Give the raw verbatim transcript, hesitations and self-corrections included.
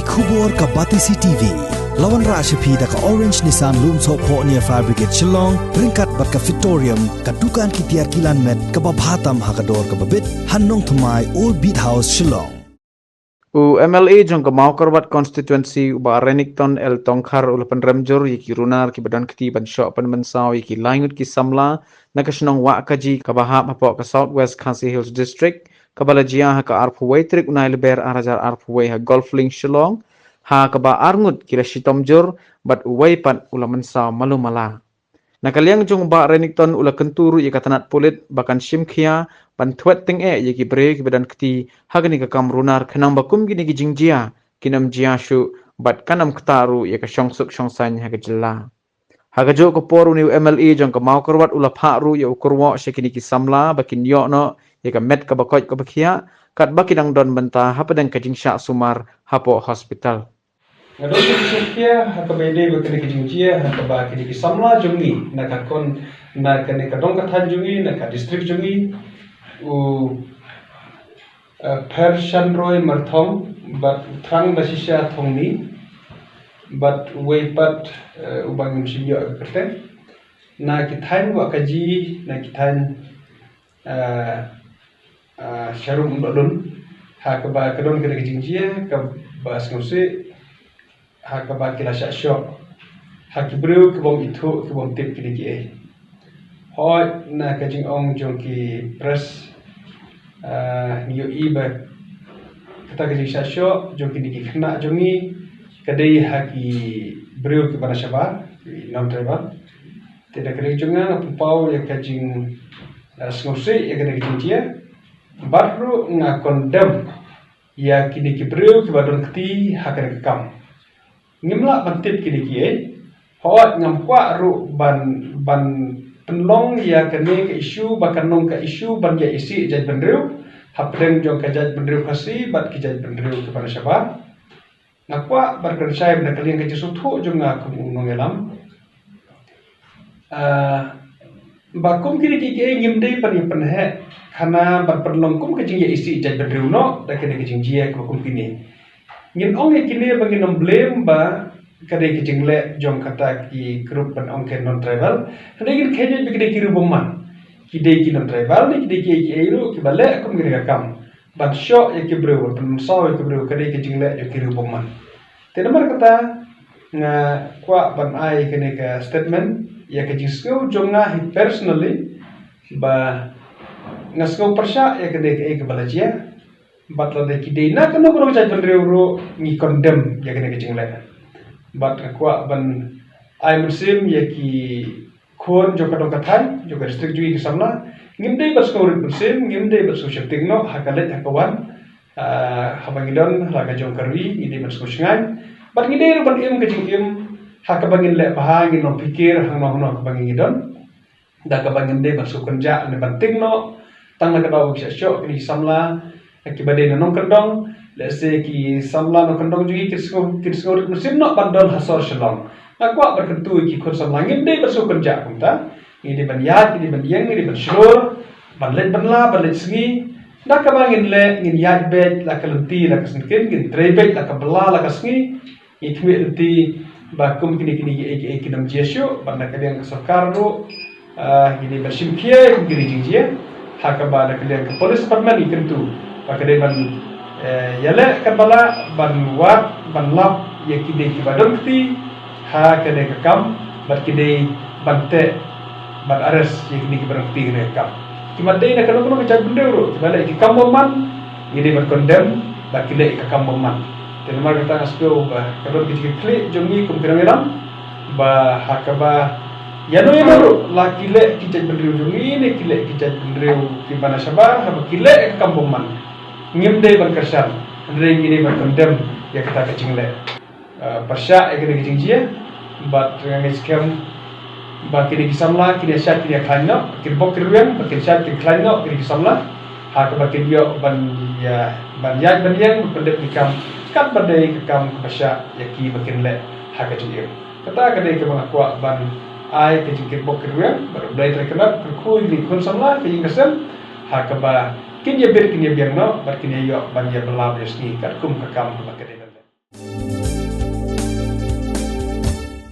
Khubor ka Batesi T V. La wanrah sha phi da ka Orange Nissan Lumsohphoh near Fire Brigade Shillong, ryngkat bad ka Fitorium, ka dukan ki tiar kilan met kaba bha tam ha ka dor kaba bit, ha Nongthymmai, Old Beat House, Shillong. U M L A jong ka Mawkyrwat Constituency, u Bah Renikton L Tongkhar, u la pynrem jur ïa ki runar kiba don kti ban shoh pynmynsaw ïa ki lai ngut ki samla na ka shnong Wahkaji kaba hap hapoh ka South West Khasi Hills District, kaba la jia ha ka arphew wei tarik u Naiïarphew ar hajar arphew wei ha Golf Link Shillong, ha kaba ar ngut ki la shitom jur bad uwei pat u la mynsaw malu mala. Na ka liang jong u Bah Renikton, u la kyntu ruh ïa ka tnat pulit ba kan shim khia ban thwet tyngeh ïa ki briew kiba don kti ha kane ka kam runar, khnang ba kum kine ki jingjia kin ym jia shuh bad kan ym ktah ruh ïa ka shongsuk shongsaiñ ha ka jylla. Ha kajuh ka por, une u M L A jong ka Mawkyrwat u la phah ruh ïa u kyrwoh sha kine ki samla ba kin ïoh noh ïa ka met kaba koit kaba khiah, katba ki dang don bynta hapdeng ka jingshah sumar hapoh hospital. Nga don ka jingshim khia ha kaba ïadei bad kane ka jingjia, ha kaba kine ki samla jong ngi na ka kon, na kane ka dong ka thaiñ jong ngi, na ka district jong ngi, u, eh, Pher Shanroy Marthong bad u Thrang Dashisha Thongni bad uwei pat, eh, uba ngim shym ïoh ïa ka kyrteng, na ki thaiñ Wahkaji, na ki thaiñ, eh, eh, Sharum Umdalun, ha kaba ka don kane ka jingjia kaba sngewsih, ha kaba ki la shah shoh ha ki briew kibym ithuh, kibym tip kine kiei. Hooid, na ka jingong jong ki press, ah, ngi ïohi ba kata ka jingshah shoh jong kine ki khynnah jong ngi ka dei ha ki briew kiba na shabar, ki non-tribal. Te na ka liang jong nga, nga pynpaw ïa ka jing, ah, sngewsih ïa kane ka jingjia. Bad ruh nga condemn ïa kine ki briew kiba don kti ha kane ka kam. Ngim lah ban tip kine kiei. Hooid, ngam kwah ruh ban, ban pynlong ïa kane ka issue ba kan long ka issue ban ïa isih jaitbynriew hapdeng jong ka jaitbynriew Khasi bad ki jaitbynriew kiba na shabar. Nga kwah ban kren shai na ka liang ka jingsngewthuh jong nga kum u nongïalam. Ah, ba kum kine kiei kiei ngim dei ban ïa pynheh khana ban pynlong kum ka jingïa isih jaitbynriew noh da kine ki jingjia kiba kum kine. Ngin ong ïa kine ba ngin ym blame ba ka dei ka jingleh jong kata ki group ban ong ki non-tribal. Hynrei ngin kheiñ ba ki dei ki riew bymman. Ki dei ki non-tribal ne ki dei kiei kiei ruh kiba leh kum kine ka kam ban shoh ïa ki briew, ban pynmynsaw ïa ki briew, ka dei ka jingleh jong ki riew bymman. Te namar kata nga kwah ban ai kane ka statement ïa ka jingsngew jong nga hi personally, ba nga sngew pyrshah ïa kane kaei kaba la jia. Bad lada ki dei na kano kano ka jaitbynriew ruh, ngi condemn ïa kane ka jingleh. Bad nga kwah ban ai mynsiem ïa ki khun jong ka dong ka thaiñ, jong ka district jong ngi ki samla. Ngim dei ban sngew rit mynsiem, ngim dei ban sngew sheptieng noh ha ka leit ha ka wan. Ah, haba ngi don ha la ka jong ka ri, ngi dei ban sngew shngaiñ. Bad ngi dei ruh ban im ka jingim ha kaba ngin leh bha, ngin long phikir hangno hangno kaba ngi don. Da kaba ngim dei ban sngew kynjah ne ban tieng noh tang na ka daw ba ki shah shoh kine ki samla kiba dei na nongkyndong. Lehse ki samla nongkyndong jong ngi kin sngew, kin sngew rit mynsiem noh ban don ha sor Shillong. Nga kwah ban kyntu ïa ki khun samla, ngim dei ban sngew kynjah kumta. Ngi dei ban ïaid, ngi dei ban ïeng, ngi dei ban shlur, ban leit ban lah, ban leit sngi. Da kaba ngin leh, ngin ïaid beit la ka lynti la ka syngkien, ngin trei beit la ka bylla la ka sngi. Ngi khmih lynti ba kum kine kine kiei kiei kin ym jia shuh, bad na ka liang ka sorkar ruh, ah, ngi dei ban shim khia ïa kum kine ki jingjia. Ha kaba na ka liang ka police department ngi kyntu ba ka dei ban, eh, ïaleh katba lah ban wad ban lap ïa ki dei kiba don kti ha kane ka kam, bad ki dei ban teh ban arrest ïa kine kiba don kti ha kane ka kam. Ki mat dei na kano kano ka jaitbynriew ruh, kiba leh ki kam bymman, ngi dei ban condemn ba ki leh ka kam bymman. Te namar kata nga sngew ba ka don ka jingkitkhlieh jong ngi kum ki nongïalam, ba ha kaba ïano ïano ruh, la ki leh ki jaitbynriew jong ngi ne ki leh ki jaitbynriew kiba na shabar, haba ki leh ka kam bymman, ngim dei ban kyrshan, hynrei ngi dei ban condemn ïa kata ka jingleh. Ah, pyrshah ïa kine ki jingjia, bad nga ngeit skhem ba kine ki samla kin ïa shait kin ïa khlaiñ noh, kin bok kin rwiang, ba kin shait kin khlaiñ noh kine ki samla. Ha kaba kin ïoh ban ïa, ban ïaid ban ïeng, ban pyndep ki kam katba dei, ka kam kaba shah ïa ki ba kin leh ha ka jingim. Kata ka dei kaba nga kwah ban ai ka jingkitbok kitrwiang, bad U Blei Trai Kynrad un kyrkhu ïa kine ki khun samla ha ka ïing ka sem, ha kaba kin ïa bit kin ïa biang noh, bad kin ïa ïoh ban ïa bylla ba ïa sngi katkum ka kam kaba ka dei.